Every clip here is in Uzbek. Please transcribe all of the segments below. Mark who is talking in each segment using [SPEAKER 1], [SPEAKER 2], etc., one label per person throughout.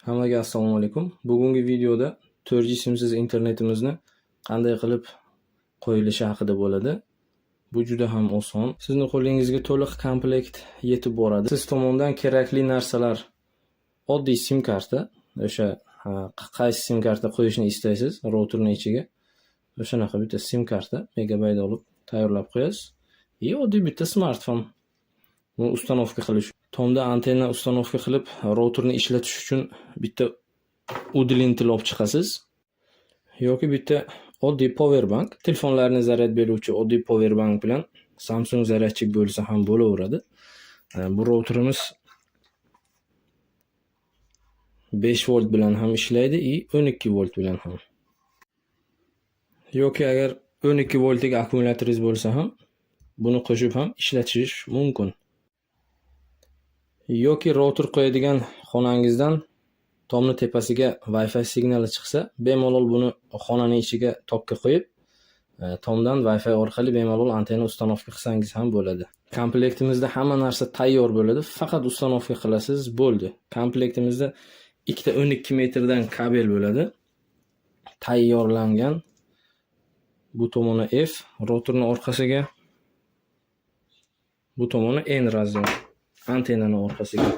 [SPEAKER 1] Hammaga assalomu alaykum. Bugungi videoda 4G simsiz internetimizni qanday qilib qo'yilishi haqida bo'ladi. Bu juda ham oson. Sizni qo'lingizga to'liq komplekt yetib boradi. Siz tomondan kerakli narsalar: oddiy sim karta, o'sha qaysi sim karta qo'yishni istaysiz routerning ichiga, o'shanaqa bitta sim karta megabayt olib tayyorlab qo'yasiz. И oddiy bitta smartfon. Buni установка qilish. Tomda antenna установка qilib, routerni ishlatish uchun bitta удлинитель olib chiqasiz yoki bitta oddiy power bank, telefonlarni zaryad beruvchi oddiy power bank bilan Samsung зарядчик bo'lsa ham bo'laveradi. Bu routerimiz 5 volt bilan ham ishlaydi и 12 volt bilan ham. Yoki agar 12 voltlik akkumulyatoringiz bo'lsa ham buni qo'shib ham ishlatish mumkin. Yoki router qo'yadigan xonangizdan tomni tepasiga Wi-Fi signali chiqsa, bemalol buni xonani ichiga tokka qo'yib, tomdan Wi-Fi orqali bemalol antenna установка qilsangiz ham bo'ladi. Komplektimizda hamma narsa tayyor bo'ladi. Faqat установка qilasiz, bo'ldi. Komplektimizda ikkita 12 metrdan kabel bo'ladi. Tayyorlangan. Bu tomoni F, routerning orqasiga, bu tomoni N разъём, antennani orqasiga.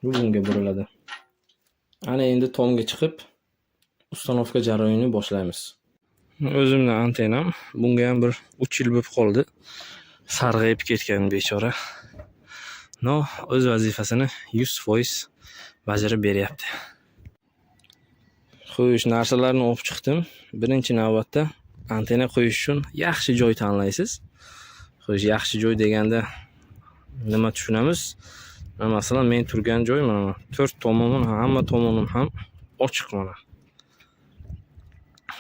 [SPEAKER 1] Bu bunga buriladi. Ana endi tomga chiqib установка jarayonini boshlaymiz. O'zimni antennam, bunga ham bir 3 yil bo'lib qoldi. Sarg'ayib ketgan bechora. Но, o'z vazifasini 100% bajarib beryapti. Xo'sh, narsalarni olib chiqdim. Birinchi navbatda antenna qo'yish uchun yaxshi joy tanlaysiz. Xo'sh, yaxshi joy deganda nima tushunamiz? Masalan, men turgan joy mana to'rt tomonim, hamma tomonim ham ochiq mana.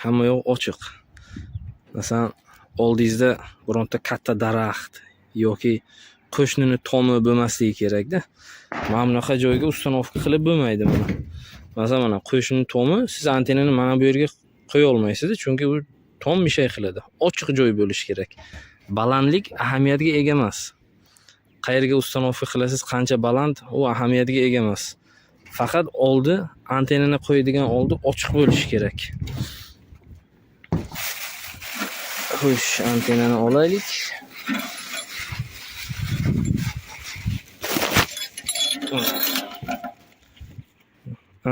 [SPEAKER 1] Hamma yoq ochiq. Masalan, oldingizda bironta katta daraxt yoki qo'shnini tomi bo'lmasligi kerakda. Mana bunaqa joyga установка qilib bo'lmaydi mana. Masalan, mana qo'shni tomi, siz antennani mana bu yerga qo'ya olmaysiz, chunki u tom мешать qiladi. Ochiq joy bo'lishi kerak. Balandlik ahamiyatga ega emas. Qayerga установка qilasiz, qancha baland, u ahamiyatga ega emas. Faqat oldi, antennani qo'yadigan oldi ochiq bo'lishi kerak. Xo'sh, antennani olaylik.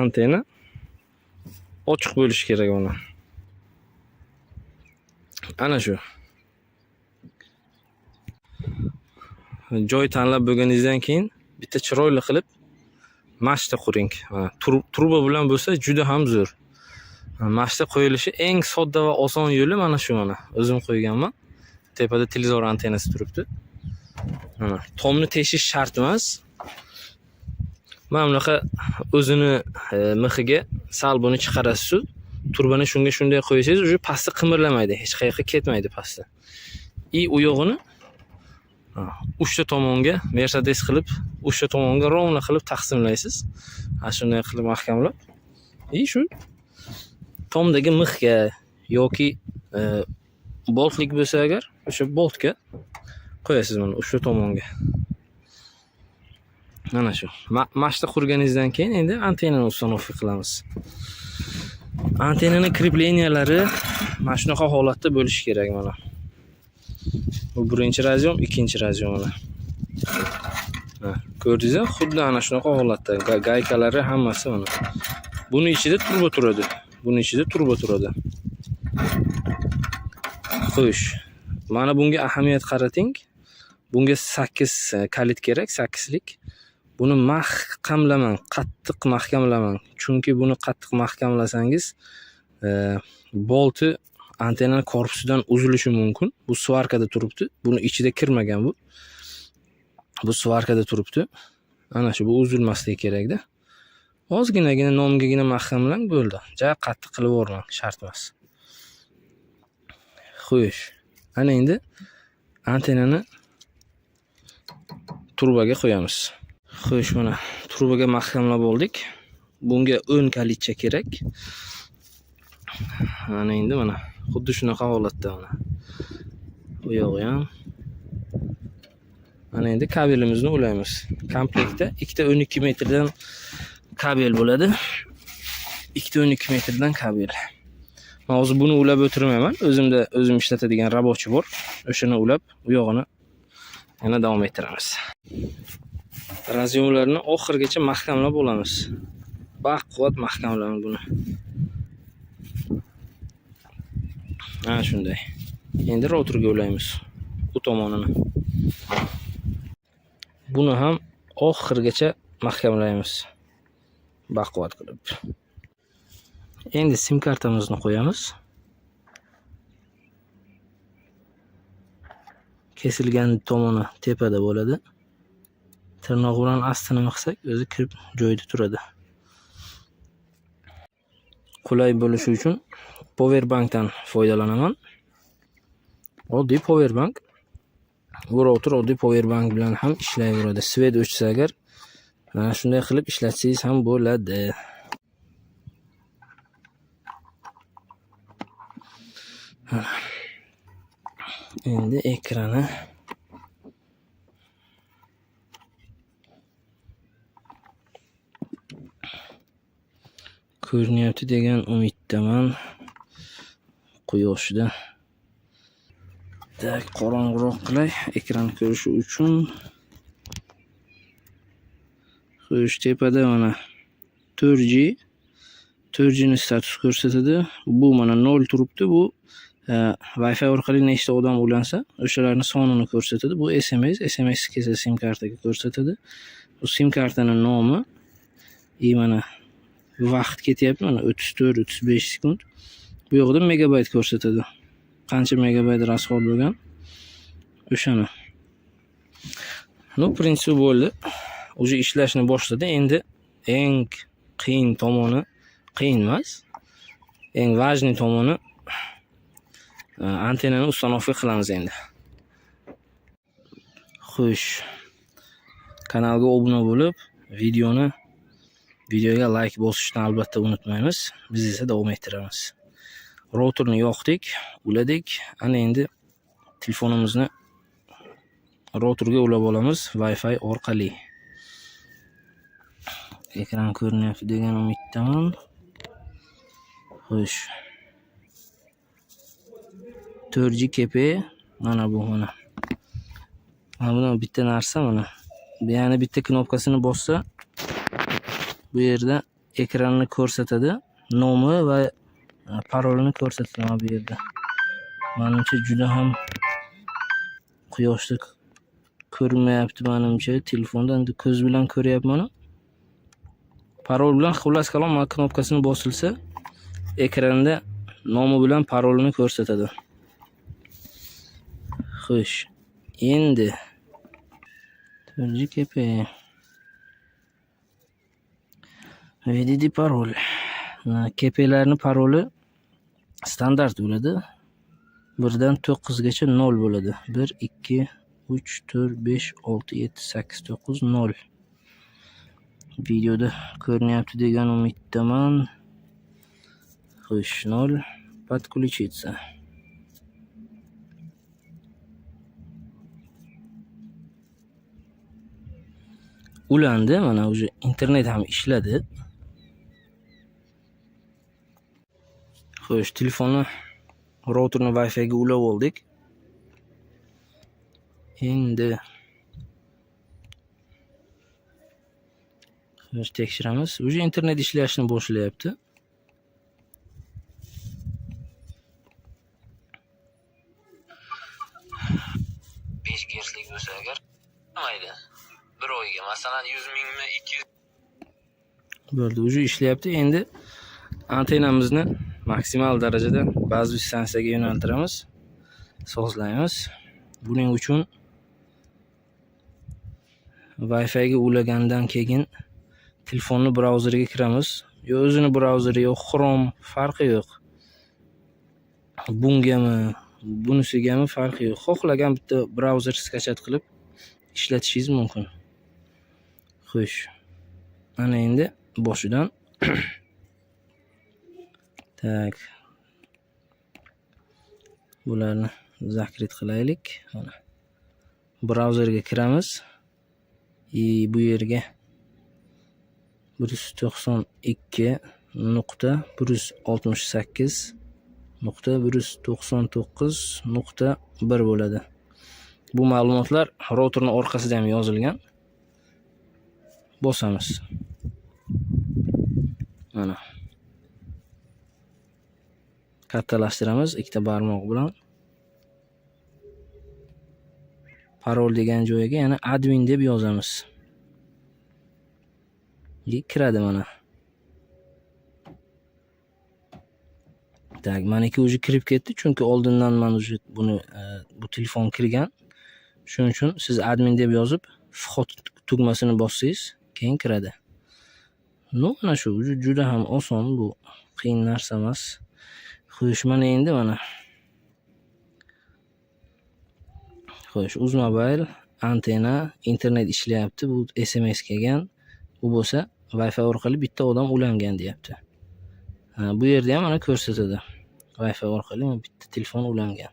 [SPEAKER 1] Antenna ochiq bo'lishi kerak mana. Ana shu. Joy tanlab bo'lganingizdan keyin bitta chiroyli qilib mashta quring. Truba bilan bo'lsa juda ham zo'r. Mashta qo'yilishi eng sodda va oson yo'li mana shu mana. O'zim qo'yganman. Tepada televizor antennasi turibdi. Mana tomni teshish shart emas. Mana bunaqa o'zini mixiga sal buni chiqarasiz. Turbani shunga shunday qo'ysangiz, уже pasti qimirlamaydi, hech qayerga ketmaydi pasti. И u yog'ini uchta tomonga Mercedes qilib, uchta tomonga ровно qilib taqsimlaysiz. Ana shunday qilib mahkamlab. И shu tomdagi mixga yoki boltlik bo'lsa agar, o'sha boltga qo'yasiz mana uchta tomonga. Mana shu. Mashta qurganingizdan keyin endi antennani установка qilamiz. Antennani krepleniyalari mana shunaqa holatda bo'lishi kerak mana. Bu birinchi разъём, ikkinchi разъём mana. Ha, ko'rdingizmi? Xuddi ana shunaqa holatda. Gaykalari hammasi mana. Buni ichida turba turadi. Buni ichida turba turadi. Xo'sh, mana bunga ahamiyat qarating. Bunga 8 kalit kerak, 8lik. Buni mahkamlamang, qattiq mahkamlamang. Chunki buni qattiq mahkamlasangiz, bolti antennani korpusidan uzilishi mumkin. Bu svarkada turibdi. Buni ichida kirmagan bu. Bu svarkada turibdi. Ana shu, bu uzilmasligi kerakda. Ozginagina nomgagina mahkamlang, bo'ldi. Ja qattiq qilib yubormang, shart emas. Xo'sh, ana endi antennani trubaga qo'yamiz. Xo'sh, mana trubaga mahkamlab oldik. Bunga 10 kalitcha kerak. Ana endi mana xuddi shunaqa holatda mana. Bu yog'i ham Mana endi kabelimizni ulaymiz. Komplektda ikkita 12 metrdan kabel bo'ladi. Ikkita 12 metrdan kabel. Men hozir buni ulab o'tirmayman. O'zimda o'zim ishlatadigan рабочий bor. O'shani ulab, u yog'ini yana davom ettiramiz. Разъём larni oxirigacha mahkamlab olamiz. Baquvvat mahkamlaymiz buni. Mana shunday. Endi routerga ulaymiz u tomonini. Buni ham oxirigacha mahkamlaymiz. Baquvvat qilib. Endi sim kartamizni qo'yamiz. Kesilgan tomoni tepada bo'ladi. Tirnoq bilan astini mixsak, o'zi kirib joyida turadi. Qulay bo'lishi uchun power bankdan foydalanaman. Oddiy power bank. Bu router oddiy power bank bilan ham ishlayveradi. Свет o'chsa agar, mana shunday qilib ishlatsangiz ham bo'ladi. Mana. Endi ekrani ko'rinyapti degan umiddaman. Quyoshda. Так, qorong'iroq qilay ekran ko'rishi uchun. Xo'sh, tepada mana 4G, 4G ni status ko'rsatadi. Bu mana 0 turibdi. Bu Wi-Fi orqali nechta odam ulansa, o'shalarning sonini ko'rsatadi. Bu SMS, SMS kelsa sim kartaga ko'rsatadi. Bu sim kartaning nomi. И mana vaqt ketyapti, mana 34, 35 sekund. Bu yoqda megabayt ko'rsatadi. Qancha megabayt расход bo'lgan o'shani. Ну, принцип bo'ldi. Уже ishlashni boshladi. Endi eng qiyin tomoni, qiyin emas, eng важный tomoni antennani установка qilamiz endi. Xo'sh. Kanalga obuna bo'lib, videoga like bosishni albatta unutmaymiz. Biz esa davom ettiramiz. Routerni yoqdik, uladik. Ana endi telefonimizni routerga ulab olamiz Wi-Fi orqali. Ekran ko'rinyapti degan umiddaman. Xo'sh. 4G KP mana bu mana. Mana buni bitta narsa mana. Ya'ni bitta knopkasini bossa bu yerda ekranni ko'rsatadi. Nomi va parolini ko'rsatadi mana bu yerda. Menimcha juda ham quyoshda ko'rinmayapti menimcha telefonda. Endi ko'z bilan ko'ryapman. Parol bilan xullas kalom mana knopkasini bosilsa ekranda nomi bilan parolini ko'rsatadi. Xo'sh, endi 4G KP VDD parol. KPlarning paroli standart bo'ladi. 1dan 9gacha 0 bo'ladi. 1, 2, 3, 4, 5, 6, 7, 8, 9, 0. Videoda ko'rinyapti degan umiddaman. Xo'sh, 0. Подключиться. Ulandi, mana уже internet ham ishladi. Xo'sh, telefonni routerni Wi-Fi ga ulab oldik. Endi xo'sh, tekshiramiz. Уже internet ishlashni boshlayapti. 5 gertslik bo'lsa agar, mayli. Bir oyga, masalan, 100 mingmi, 200 bo'ldi, уже ishlayapti. Endi antennamizni maksimal darajada bazaviy stansiyaga yo'naltiramiz, sozlaymiz. Buning uchun Wi-Fi ga ulagandan keyin telefonni brauzeriga kiramiz. Yo o'zini brauzeri, yo Chrome, farqi yo'q. Bungami, bunisigami farqi yo'q. Xohlagan bitta brauzer скачать qilib ishlatishingiz mumkin. Xo'sh. Mana endi boshidan так. Bularni закрыть qilaylik. Mana. Brauzerga kiramiz. И bu yerga 192.168.199.1 bo'ladi. Bu ma'lumotlar routerning orqasida ham yozilgan. Bosamiz. Mana. Kattalashtiramiz ikkita barmoq bilan. Parol degan joyiga yana admin deb yozamiz. Kiradi mana. Tak, maniki уже kirib ketdi, chunki oldindan man уже buni bu telefon kirgan. Shuning uchun siz admin deb yozib, vход tugmasini bossangiz, keyin kiradi. Ну, mana shu juda ham oson, bu qiyin narsa emas. Xo'sh, mana endi mana. Xo'sh, Uzmobile antena, internet ishlayapti, bu SMS kelgan. Bu bo'lsa Wi-Fi orqali bitta odam ulangan deyapti. Bu yerda ham mana ko'rsatadi. Wi-Fi orqali bitta telefon ulangan.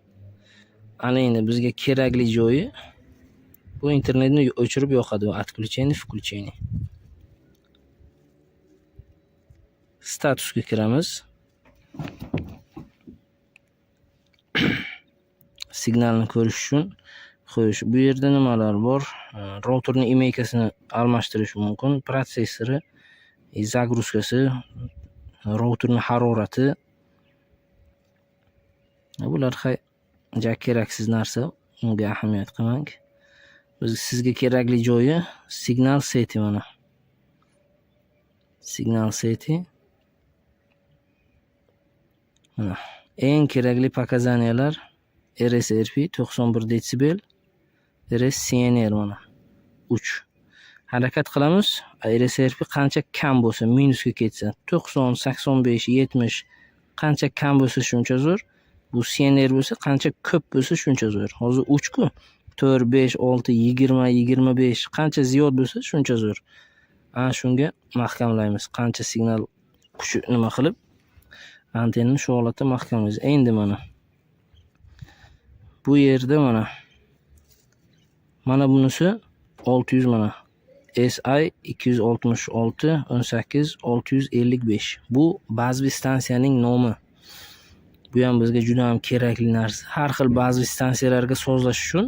[SPEAKER 1] Ana endi bizga kerakli joyi bu internetni o'chirib yoqadi, bu отключение, включение. Statusga kiramiz. Signalni ko'rish uchun. Xo'sh, bu yerda nimalar bor? Routerning imeykasini almashtirish mumkin, protsessori, zagruzkasi, routerning harorati. Bular ja keraksiz narsa, unga ahamiyat qilmang. Biz sizga kerakli joyi signal seti mana. Signal seti. Mana eng kerakli показаниялар RSRP 91 detsibel, RSCNR mana 3. Harakat qilamiz. RSRP qancha kam bo'lsa, minusga ketsa, 90, 85, 70 qancha kam bo'lsa shuncha zo'r. Bu CNR bo'lsa qancha ko'p bo'lsa shuncha zo'r. Hozir 3 ku. 4, 5, 6, 20, 25 qancha ziyod bo'lsa shuncha zo'r. Ana shunga mahkamlaymiz. Qancha signal kuchi nima qilib antennani shu holatda mahkamlaymiz. Endi mana bu yerda mana bunisi 600 mana SI 266 18 655. Bu bazaviy stansiyaning nomi. Bu ham bizga juda ham kerakli narsa. Har xil bazaviy stansiyalarga sozlash uchun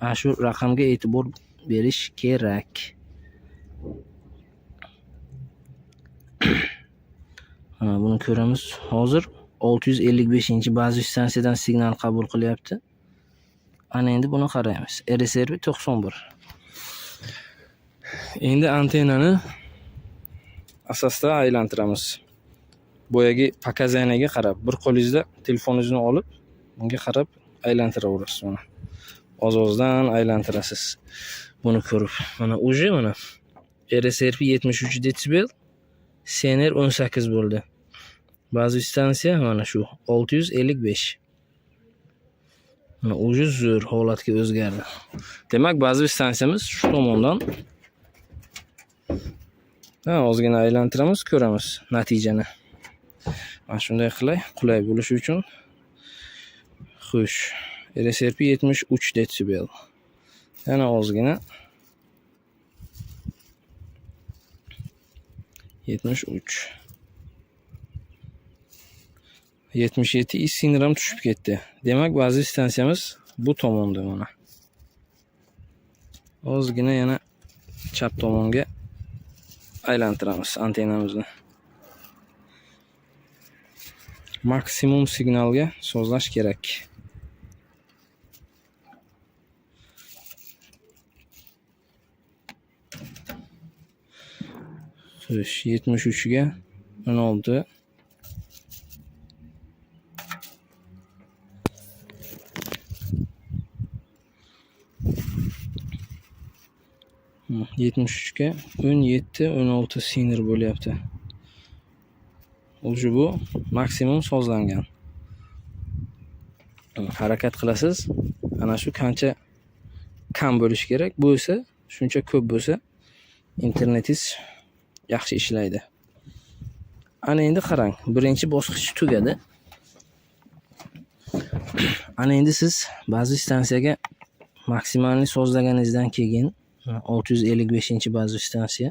[SPEAKER 1] ana shu raqamga e'tibor berish kerak. Mana buni ko'ramiz. Hozir 655 bazaviy stansiyadan signal qabul qilyapti. Ana endi buni qaraymiz. RSRP 91. Endi antennani asosda aylantiramiz. Boyagi показаниyaga qarab, bir qo'lingizda telefoningizni olib, bunga qarab aylantiraverasiz mana. Oz-ozdan aylantirasiz. Buni ko'rib, mana уже mana RSRP 73 detsibel, CNR 18 bo'ldi. Bazaviy stansiya mana shu 655. Mana уже zo'r holatga o'zgardi. Demak, bazaviy stansiyamiz shu tomondan. Ozgina aylantiramiz, ko'ramiz natijani. Mana shunday qilay, qulay bo'lishi uchun. Xo'sh, RSRP 73 detsibel. Yana ozgina 73. 77 is sinir ham tushib ketdi. Demak, bazaviy stansiyamiz bu tomonda mana. Ozgina yana chap tomonga aylantiramiz antennamizni. Maksimum signalga sozlash kerak. Xo'sh, 73 ga 16. 73 ga 17, 16 sinir bo'lyapti. O'sha bu maksimum sozlangan. Harakat qilasiz. Ana shu qancha kam bo'lishi kerak, bu esa shuncha ko'p bo'lsa internetingiz yaxshi ishlaydi. Ana endi qarang, birinchi bosqich tugadi. Ana endi siz bazaviy stansiyaga Maksimalni sozlaganingizdan keyin 655 bazaviy stansiya.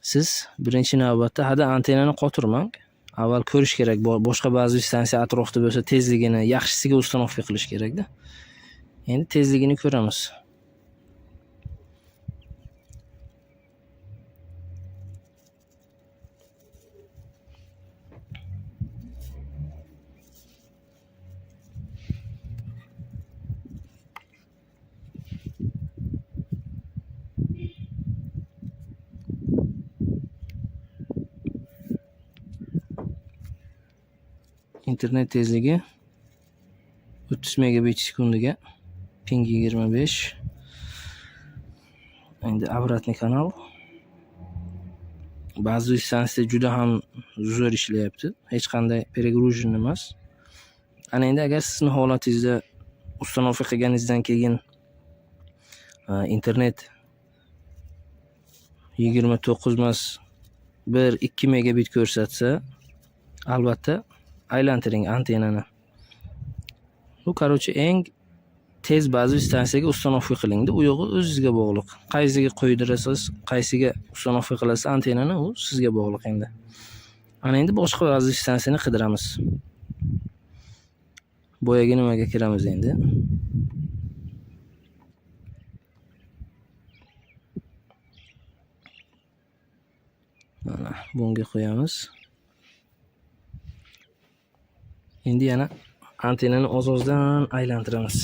[SPEAKER 1] Siz birinchi navbatda hada antennani qotirmang. Avval ko'rish kerak, boshqa bazaviy stansiya atrofda bo'lsa tezligini yaxshisiga установка qilish kerakda. Endi tezligini ko'ramiz. Internet tezligi 30 megabit sekundiga, ping 25. Endi обратный kanal. Bazaviy stansiya juda ham zo'r ishlayapti. Hech qanday перегружен emas. Ana endi agar sizni holatingizda установка qilganingizdan keyin internet 29 emas, 1-2 megabit ko'rsatsa, albatta aylantiring antennani. Bu короче eng tez bazaviy stansiyaga установка qilingda, u yog'i o'zingizga bog'liq. Qaysiga qo'ydirasiz, qaysiga установка qilasiz antennani, u sizga bog'liq endi. Ana endi boshqa bazaviy stansiyani qidiramiz. Boyagi nimaga kiramiz endi? Mana bunga qo'yamiz. Endi yana antennani oz-ozdan aylantiramiz.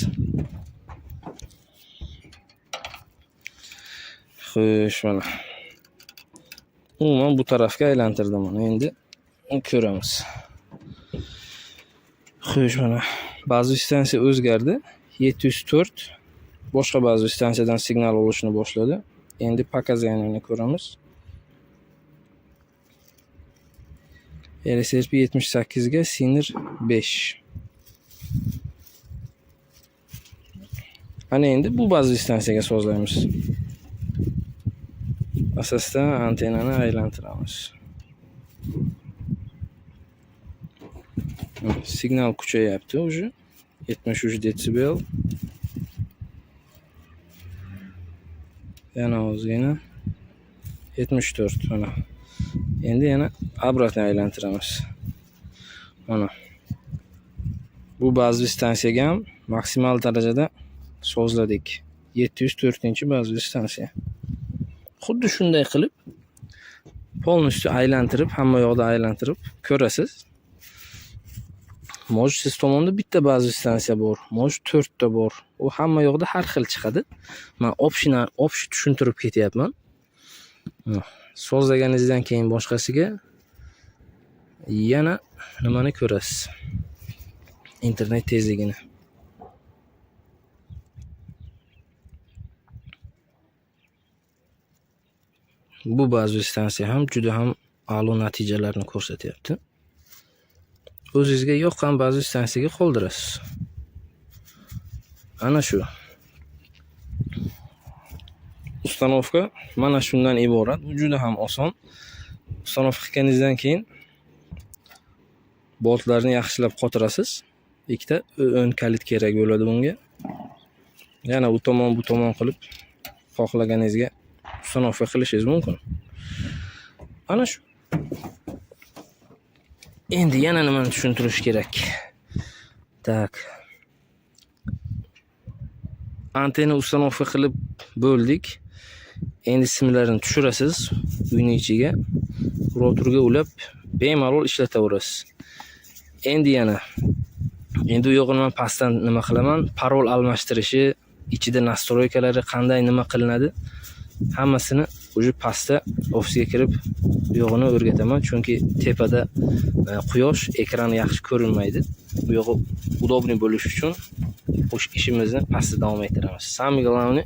[SPEAKER 1] Xo'sh, mana. Umuman bu tarafga aylantirdim mana. Endi ko'ramiz. Xo'sh, mana bazaviy stansiya o'zgardi. 704 boshqa bazaviy stansiyadan signal olishni boshladi. Endi показанияni ko'ramiz. RSRP 78 ga Sinir 5. Ana endi bu bazaviy stansiyaga sozlaymiz. Asosda antennani aylantiramiz. Signal kuchayapti уже. 73 detsibel. Yana ozgina 74 mana. Endi yana обратно aylantiramiz. Mana. Bu bazaviy stansiyaga ham maksimal darajada sozladik. 704 bazaviy stansiya. Xuddi shunday qilib полностью aylantirib, hamma yoqda aylantirib ko'rasiz. Может, siz tomonda bitta bazaviy stansiya bor, может 4 ta bor. U hamma yoqda har xil chiqadi. Men общий tushuntirib ketyapman. Sozlaganingizdan keyin boshqasiga yana nimani ko'rasiz? Internet tezligini. Bu bazaviy stansiya ham juda ham a'lo natijalarni ko'rsatyapti. O'zingizga yoqqan bazaviy stansiyaga qoldirasiz. Ana shu. Установка mana shundan iborat. Bu juda ham oson. Установка qilganingizdan keyin boltlarni yaxshilab qotirasiz. Ikkita o'ng kalit kerak bo'ladi bunga. Yana u tomon bu tomon qilib xohlaganingizga установка qilishingiz mumkin. Ana shu. Endi yana nimani tushuntirish kerak? Так. Antenna установка qilib bo'ldik. Endi simlarni tushirasiz uyning ichiga. Routerga ulab bemalol ishlataverasiz. Endi yana endi u yog'ini men pastdan nima qilaman? Parol almashtirishi, ichida настройка lari qanday nima qilinadi? Hammasini уже pastda ofisga kirib bu yog'ini o'rgataman, chunki tepada quyosh, ekran yaxshi ko'rinmaydi. Bu yog'i удобный bo'lish uchun o'sha ishimizni pastda davom ettiramiz. Самое главное,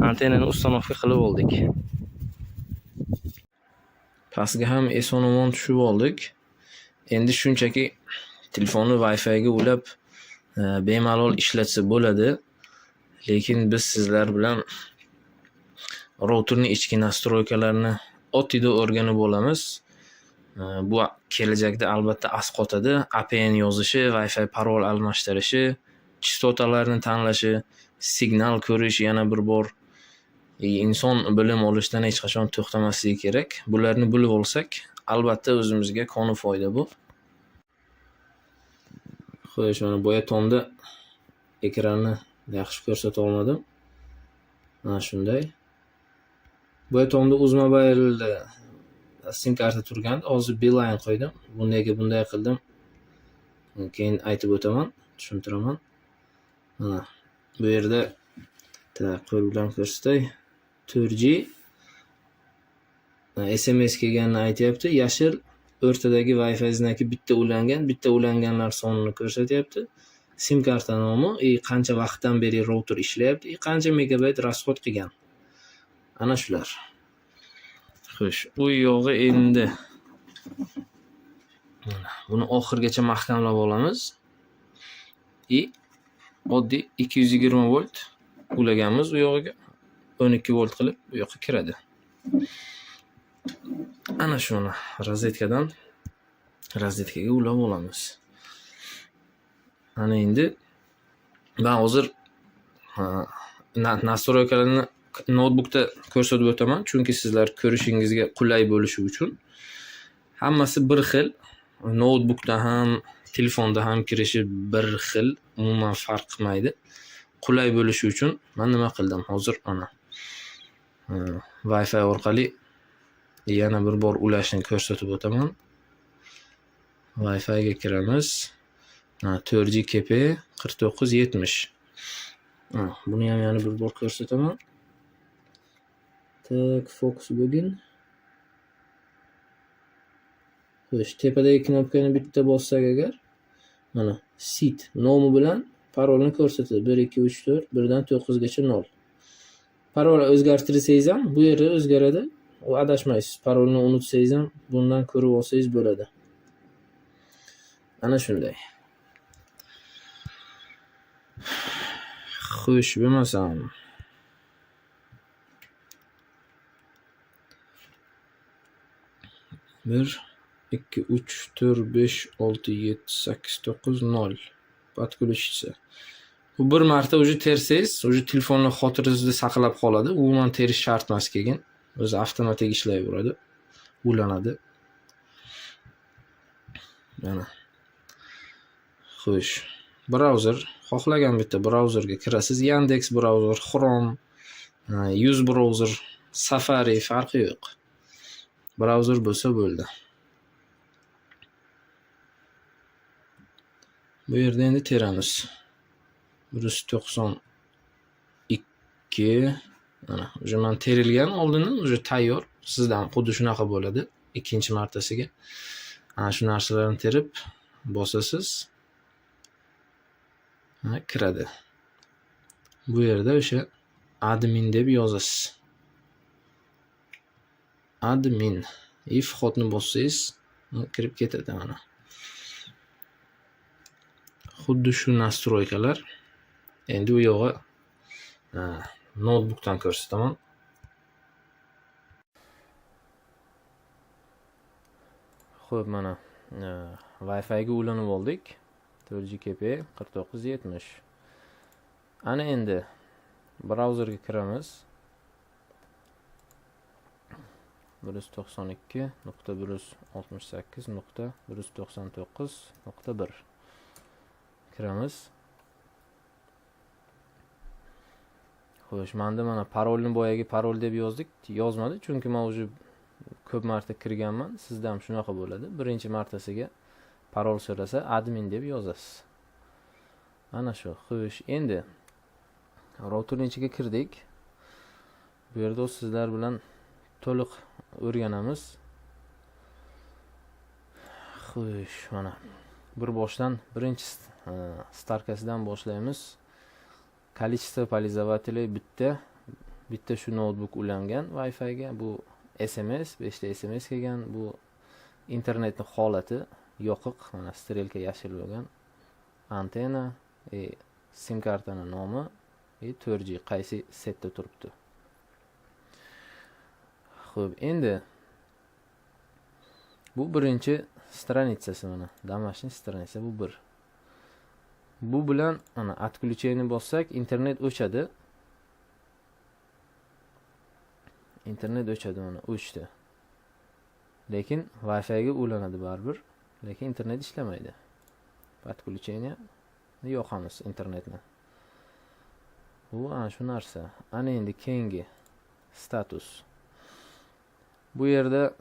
[SPEAKER 1] antennani установка qilib oldik. Pastga ham eson-omon tushib oldik. Endi shunchaki telefonni Wi-Fi ga ulab bemalol ishlatsa bo'ladi. Lekin biz sizlar bilan routerning ichki настройка larini oddiyda o'rganib olamiz. Bu kelajakda albatta asqotadi. APN yozishi, Wi-Fi parol almashtirishi, chastotalarni tanlashi, Signal ko'rish yana bir bor. Inson bilim olishdan hech qachon to'xtamasligi kerak. Bularni bilib olsak, albatta o'zimizga koni foyda bu. Xo'sh, mana boya tomda ekranni yaxshi ko'rsata olmadim. Mana shunday. Boya tomda Uzmobile'da sim karta turgandi. Hozir Beeline qo'ydim. Bu nega bunday qildim? Keyin aytib o'taman, tushuntiraman. Mana bu yerda qo'l bilan ko'rsatay. 4G SMS kelganini aytyapti. Yashil o'rtadagi Wi-Fi znaki bitta ulangan, bitta ulanganlar sonini ko'rsatyapti. Sim karta nomi, qancha vaqtdan beri router ishlayapti, qancha megabayt rasxod qilgan. Ana shular. Xo'sh, u yog'i endi mana buni oxirigacha mahkamlab olamiz. Oddiy 220 volt ulaganmiz u yog'iga. 12 volt qilib bu yoqqa kiradi. Ana shuni rozetkadan rozetkaga ulab olamiz. Ana endi men hozir nastroykalarni noutbukda ko'rsatib o'taman, chunki sizlar ko'rishingizga qulay bo'lishi uchun. Hammasi bir xil, noutbukda ham, telefonda ham kirishi bir xil, umuman farq qilmaydi. Qulay bo'lishi uchun men nima qildim? Hozir mana Wi-Fi orqali yana bir bor ulashni ko'rsatib o'taman. Wi-Fi ga kiramiz. 4G KP 4970. Buni ham yana bir bor ko'rsataman. Tak, fokus bo'lgin. Xo'sh, tepadagi knopkani bitta bossak agar, mana seat nomi bilan parolni ko'rsatadi. 1 2 3 4 1 dan 9 gacha 0. Parol o'zgartirsangiz ham bu yerda o'zgaradi. U adashmaysiz. Parolni unutsangiz ham bundan ko'rib olsangiz bo'ladi. Ana shunday. Xo'sh, bo'lmasam 1 2 3 4 5 6 7 8 9 0. Podключиться. Bu bir marta уже tersangiz, уже telefonni xotirasida saqlab qoladi. Umuman terish shart emas keyin. O'zi avtomatik ishlayveradi. Ulanadi. Mana. Xo'sh, brauzer, xohlagan bitta brauzerga kirasiz. Yandex brauzer, Chrome, Yuz brauzer, Safari farqi yo'q. Brauzer bo'lsa bo'ldi. Bu yerda endi teramiz. 192. Mana, уже man terilgan oldindan, уже tayyor. Sizda ham xuddi shunaqa bo'ladi ikkinchi martasiga. Ana shu narsalarni terib bosasiz. Mana kiradi. Bu yerda o'sha admin deb yozasiz. Admin. If xodni bossangiz kirib ketadi mana. Xuddi shu nastroykalar. Endi u yog'i noutbukdan ko'rsataman. Xo'p, mana Wi-Fi ga ulanib oldik. 4G KP 4970. Ana endi brauzerga kiramiz. 192.168.199.1 kiramiz. Xo'sh, menda mana parolni boyagi parol deb yozdik, yozmadi, chunki men уже ko'p marta kirganman. Sizda ham shunaqa bo'ladi. Birinchi martasiga parol so'rasa admin deb yozasiz. Ana shu. Xo'sh, endi routerning ichiga kirdik. Bu yerda sizlar bilan to'liq o'rganamiz. Xo'sh, mana bir boshdan birinchi starkasidan boshlaymiz. Количество пользователей bitta shu noutbuk ulangan Wi-Fi ga. Bu SMS, 5 ta SMS kelgan. Bu internetning holati yoqiq, mana strelka yashil bo'lgan. Antena, sim kartani nomi, 4G qaysi setda turibdi. Xo'p, endi bu birinchi stranitsasi mana, домашний stranitsa bu 1. Bu bilan mana отключение bossak, internet o'chadi. Internet o'chadi, mana o'chdi. Lekin Wi-Fi ga ulanadi baribir, lekin internet ishlamaydi. Подключение yoqamiz internetni. Bu ana shu narsa. Ana endi keyingi status. Bu yerda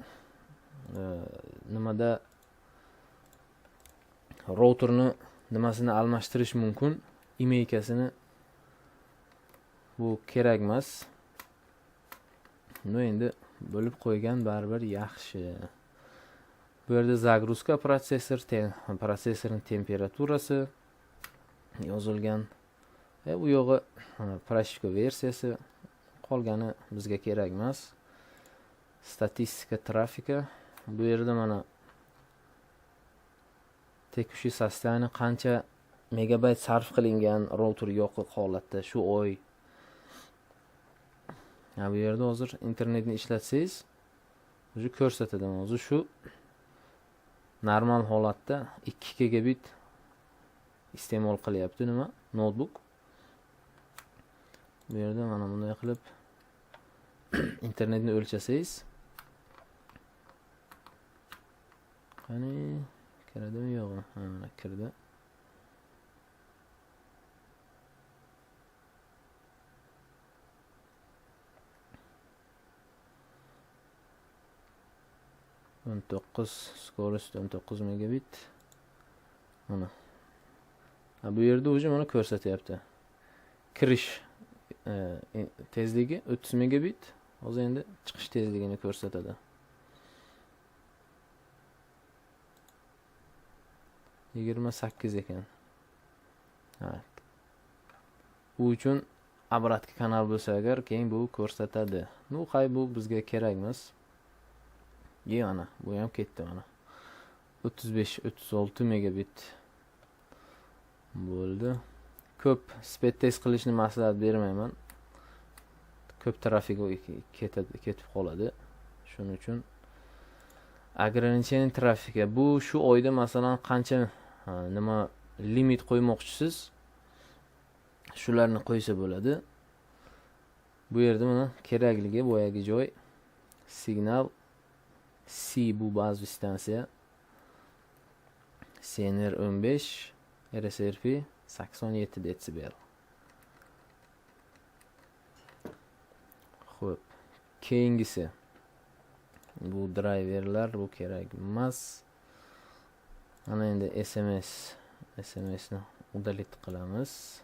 [SPEAKER 1] nimada routerni nimasini almashtirish mumkin, imeykasini, bu kerak emas. Но endi bo'lib qo'ygan baribir yaxshi. Bu yerda загрузка protsessor, protsessorning temperaturasi yozilgan. U yog'i прошивка versiyasi, qolgani bizga kerak emas. Statistika трафика. Bu yerda mana текущий состояние, qancha megabayt sarf qilingan router yoqiq holatda shu oy. Ha, bu yerda hozir internetni ishlatsangiz, уже ko'rsatadi. Hozir shu normal holatda 2 gigabit iste'mol qilyapti nima noutbuk. Bu yerda mana bunday qilib internetni o'lchasangiz, qani, kiradimi yo'qmi? Ha, mana kirdi. 19, скорость 19 megabit. Mana. Ha, bu yerda уже mana ko'rsatyapti. Kirish tezligi 30 megabit. Hozir endi chiqish tezligini ko'rsatadi. 28 ekan. Ha. U uchun обратка kanal bo'lsa agar, keyin bu ko'rsatadi. Ну, hay, bu bizga kerak emas. Ye, ana, bu ham ketdi mana. 35, 36 megabit bo'ldi. Ko'p speed test qilishni maslahat bermayman. Ko'p trafik ketadi, ketib qoladi. Shuning uchun ограничение трафика, bu shu oyda masalan qancha nima limit qo'ymoqchisiz, shularni qo'ysa bo'ladi. Bu yerda mana kerakligi boyagi joy, signal C, bu baza stansiya, SNR 15, RSRP 87 detsibel. Xo'p, keyingisi bu driverlar, bu kerak emas. Ana endi SMS, SMSni удалить qilamiz.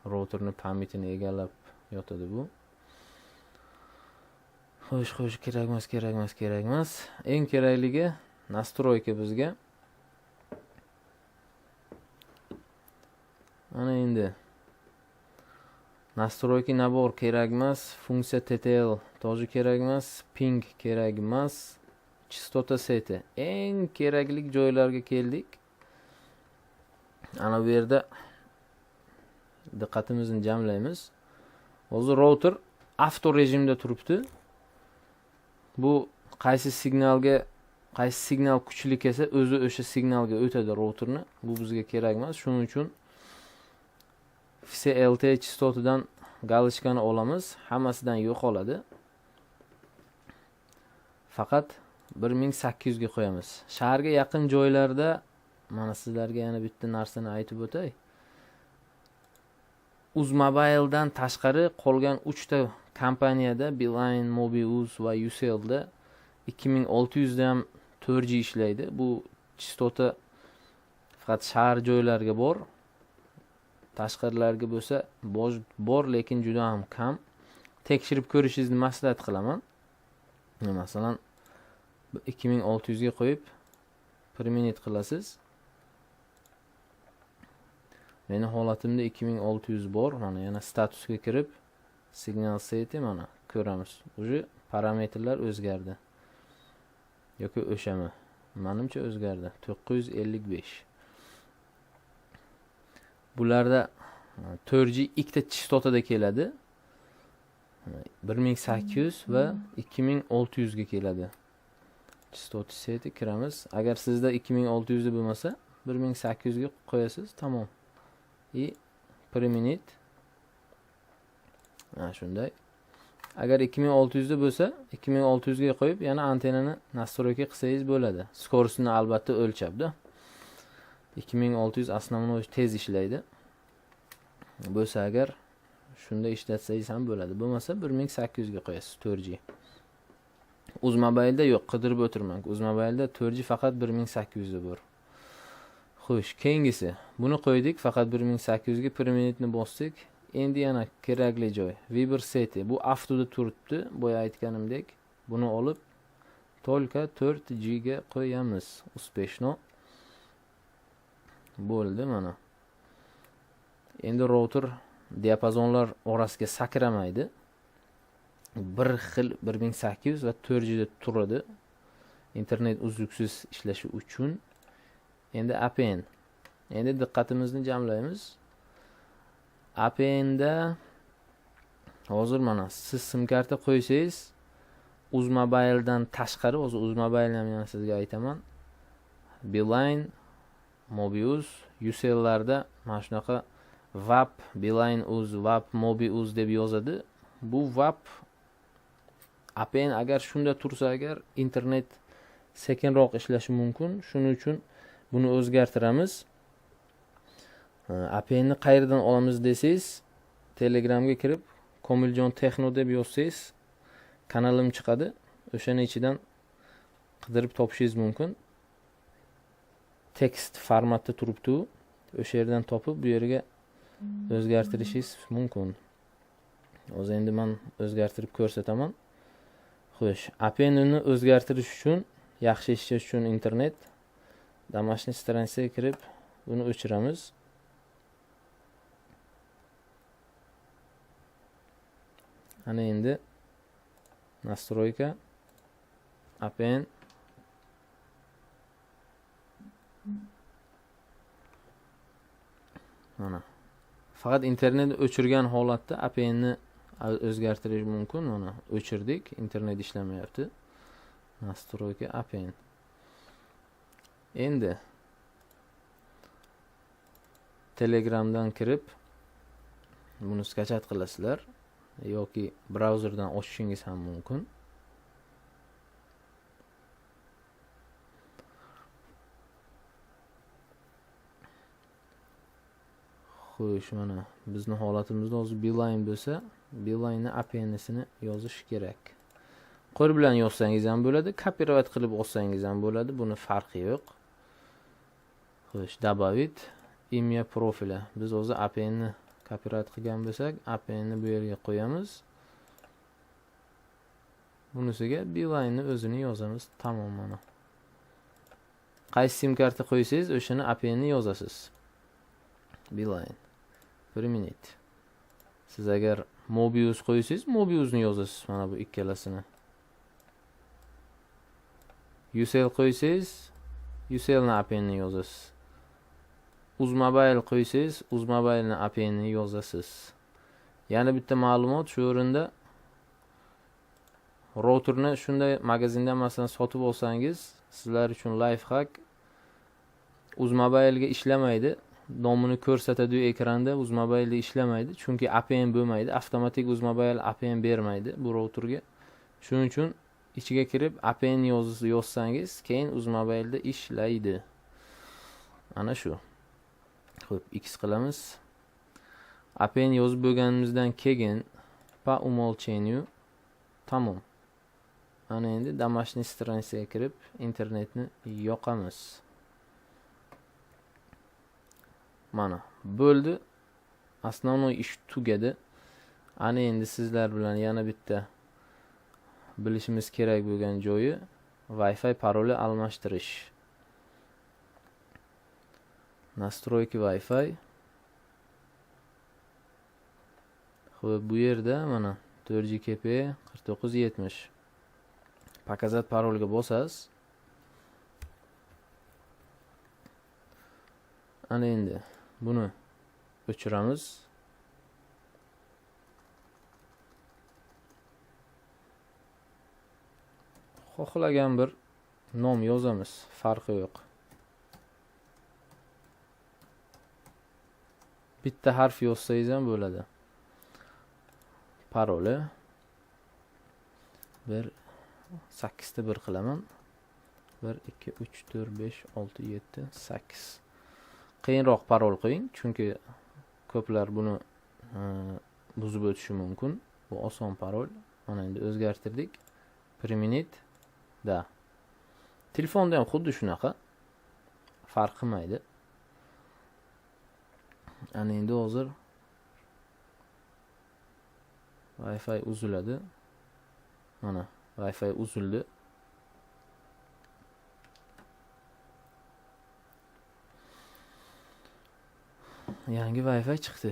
[SPEAKER 1] Routerni память ini egallab yotadi bu. Xo'sh, xo'sh, kerak emas, kerak emas, kerak emas. Eng kerakligi настройка bizga. Ana endi настройки набор kerak emas, funksiya TTL тоже kerak emas, ping kerak emas, частота сети. Eng kerakli joylarga keldik. Ana bu yerda diqqatimizni jamlaymiz. Hozir router avto rejimda turibdi. Bu qaysi signalga, qaysi signal kuchli kelsa, o'zi o'sha signalga o'tadi routerni. Bu bizga kerak emas. Shuning uchun все LTE chastotidan галочка ni olamiz, hammasidan yo'qoladi. Faqat 1800 ga qo'yamiz. Shaharga yaqin joylarda mana sizlarga yana bitta narsani aytib o'tay. Uzmobiledan tashqari qolgan 3 ta kompaniyada Beeline, Mobiuz va Ucellda 2600 da ham 4G ishlaydi. Bu chastota faqat shahar joylarga bor. Tashqarilarga bo'lsa bor, lekin juda ham kam. Tekshirib ko'rishingizni maslahat qilaman. Masalan, 2600 ga qo'yib применить qilasiz. Meni holatimda 2600 bor. Mana yana statusga kirib signal seti mana ko'ramiz. Уже parametrlar o'zgardi. Yoki o'shami? Menimcha o'zgardi. 955. Bularda 4G ikkita chastotada keladi. 1800 va 2600 ga keladi. Chastota seti kiramiz. Agar sizda 2600 da bo'lmasa, 1800 ga qo'yasiz, tamom. И применить. Mana shunday. Agar 2600 da bo'lsa, 2600 ga qo'yib, yana antennani настройка qilsangiz bo'ladi. Скоростini albatta o'lchabda. 2600 основной tez ishlaydi. Bo'lsa agar shunda ishlatsangiz ham bo'ladi. Bo'lmasa 1800 ga qo'yasiz 4G. Uzmobile'da yo'q, qidirib o'tirmang. Uzmobile'da 4G faqat 1800 da bor. Xo'sh, keyingisi. Buni qo'ydik, faqat 1800 ga применitni bosdik. Endi yana kerakli joy Выбор сети. Bu avtoda turibdi, boya aytganimdek. Buni olib только 4G ga qo'yamiz. Успешно. Bo'ldi mana. Endi router diapazonlar orasiga sakramaydi. Bir xil 1800 va 4G da turadi. Internet uzluksiz ishlashi uchun. Endi APN. Endi diqqatimizni jamlaymiz. APNda hozir mana siz sim karta qo'ysangiz, Uzmobile'dan tashqari, hozir Uzmobile ham yana sizga aytaman. Beeline, Mobiuz, Ucelllarda mana shunaqa WAP, Beeline Uz, WAP, Mobiuz deb yozadi. Bu WAP APN agar shunda tursa agar internet sekinroq ishlashi mumkin. Shuning uchun buni o'zgartiramiz. APNni qayerdan olamiz desangiz, Telegramga kirib Komiljon Texno deb yozsangiz, kanalim chiqadi. O'shani ichidan qidirib topishingiz mumkin. Tekst formatda turibdi u. O'sha yerdan topib bu yerga o'zgartirishingiz mumkin. Hozir endi men o'zgartirib ko'rsataman. Xo'sh, APNni o'zgartirish uchun, yaxshi ishlash uchun internet домашний страница ga kirib buni o'chiramiz. Ana endi настройка APN mana faqat internetni o'chirgan holatda APNni o'zgartirish mumkin. Mana o'chirdik, internet ishlamayapti. Настройка APN. Endi Telegramdan kirib buni skachat qilasizlar yoki brauzerdan ochishingiz ham mumkin. Xo'sh, mana bizni holatimizda hozir Beeline bo'lsa, Beeline'ni APN'sini yozish kerak. Qo'l bilan yozsangiz ham bo'ladi, copyright qilib olsangiz ham bo'ladi, buni farqi yo'q. Xo'sh, добавить имя профиля. Biz hozir APNni copyright qilgan bo'lsak, APNni bu yerga qo'yamiz. Bunisiga Beeline'ni o'zini yozamiz, tamom mana. Qaysi sim karta qo'ysangiz, o'shani APNni yozasiz. Beeline. Применить. Siz agar Mobiuz qo'ysangiz, Mobiuzni yozasiz mana bu ikkalasini. Ucell qo'ysangiz, Ucellni APNni yozasiz. Uzmobile qo'ysangiz, Uzmobile'ni APNni yozasiz. Yana bitta ma'lumot shu o'rinda, routerni shunday magazindan masalan sotib olsangiz, sizlar uchun life hack, Uzmobile'ga ishlamaydi. Nomini ko'rsatadi ekranda, Uzmobile'da ishlamaydi, chunki APN bo'lmaydi. Avtomatik Uzmobile APN bermaydi bu routerga. Shuning uchun ichiga kirib APN yozsangiz, keyin Uzmobile'da ishlaydi. Ana shu. Xo'p, X qilamiz. APN yozib bo'lganimizdan keyin по умолчанию tamom. Ana endi домашний страница ga kirib internetni yoqamiz. Mana bo'ldi. Основной ish tugadi. Ana endi sizlar bilan yana bitta bilishimiz kerak bo'lgan joyi Wi-Fi paroli almashtirish. Настройки Wi-Fi. Xo'p, bu yerda mana 4GKP 4970. Показать parolga bosasiz. Ana endi buni o'chiramiz. Xohlagan bir nom yozamiz, farqi yo'q. Bitta harf yozsangiz ham bo'ladi. Paroli 1 8 ta 1 qilaman. 1 2 3 4 5 6 7 8. Qiyinroq parol qo'ying, chunki ko'plar buni buzib o'tishi mumkin. Bu oson parol. Mana endi o'zgartirdik. Применить. Да. Telefonda ham xuddi shunaqa. Farq qilmaydi. Ana endi hozir Wi-Fi uziladi. Mana Wi-Fi uzildi. Yangi Wi-Fi chiqdi.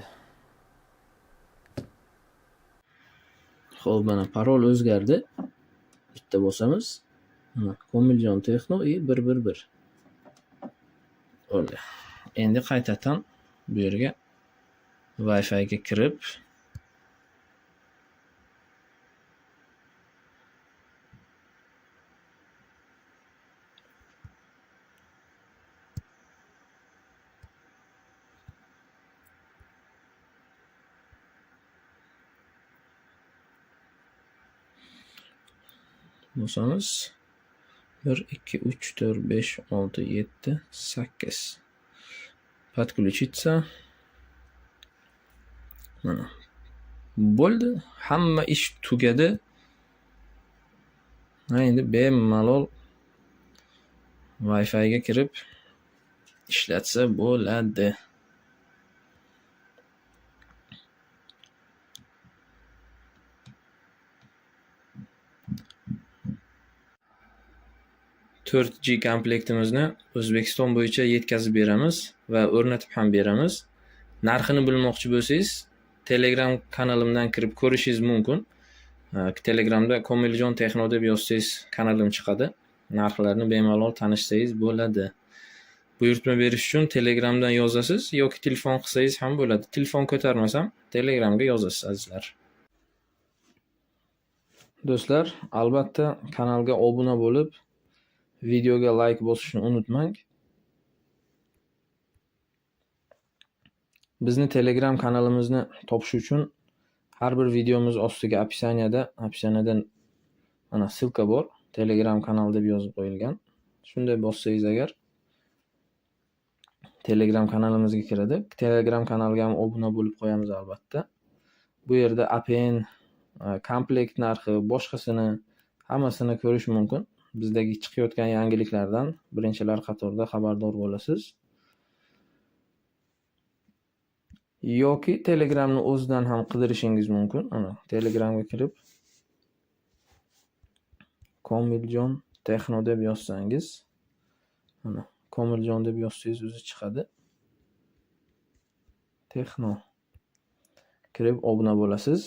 [SPEAKER 1] Xo'p, mana parol o'zgardi. Bitta bosamiz. Mana Komiljon Texno i 111. Bo'ldi. Endi qaytadan bu yerga Wi-Fi ga kirib bosamiz. 1 2 3 4 5 6 7 8. Подключиться. Mana. Bo'ldi. Hamma ish tugadi. Mana endi bemalol Wi-Fi ga kirib ishlatsa bo'ladi. 4G komplektimizni O'zbekiston bo'yicha yetkazib beramiz va o'rnatib ham beramiz. Narxini bilmoqchi bo'lsangiz, Telegram kanalimdan kirib ko'rishingiz mumkin. Telegramda Komiljon Texno deb yozsangiz kanalim chiqadi. Narxlarni bemalol tanishsangiz bo'ladi. Buyurtma berish uchun Telegramdan yozasiz yoki telefon qilsangiz ham bo'ladi. Telefon ko'tarmasam Telegramga yozasiz azizlar. Do'stlar, albatta kanalga obuna bo'lib, videoga like bosishni unutmang. Bizni Telegram kanalimizni topish uchun har bir videomiz ostiga описаниеda mana ссылка bor. Telegram kanal deb yozib qo'yilgan. Shunday bossangiz agar Telegram kanalimizga kiradi. Telegram kanalga ham obuna bo'lib qo'yamiz albatta. Bu yerda APN komplekt narxi, boshqasini hammasini ko'rish mumkin. Bizdagi chiqayotgan yangiliklardan birinchilar qatorida xabardor bo'lasiz. Yoki Telegramni o'zidan ham qidirishingiz mumkin. Ana Telegramga kirib Komiljon Texno deb yozsangiz, mana Komiljon deb yozsangiz o'zi chiqadi. Texno kirib obuna bo'lasiz.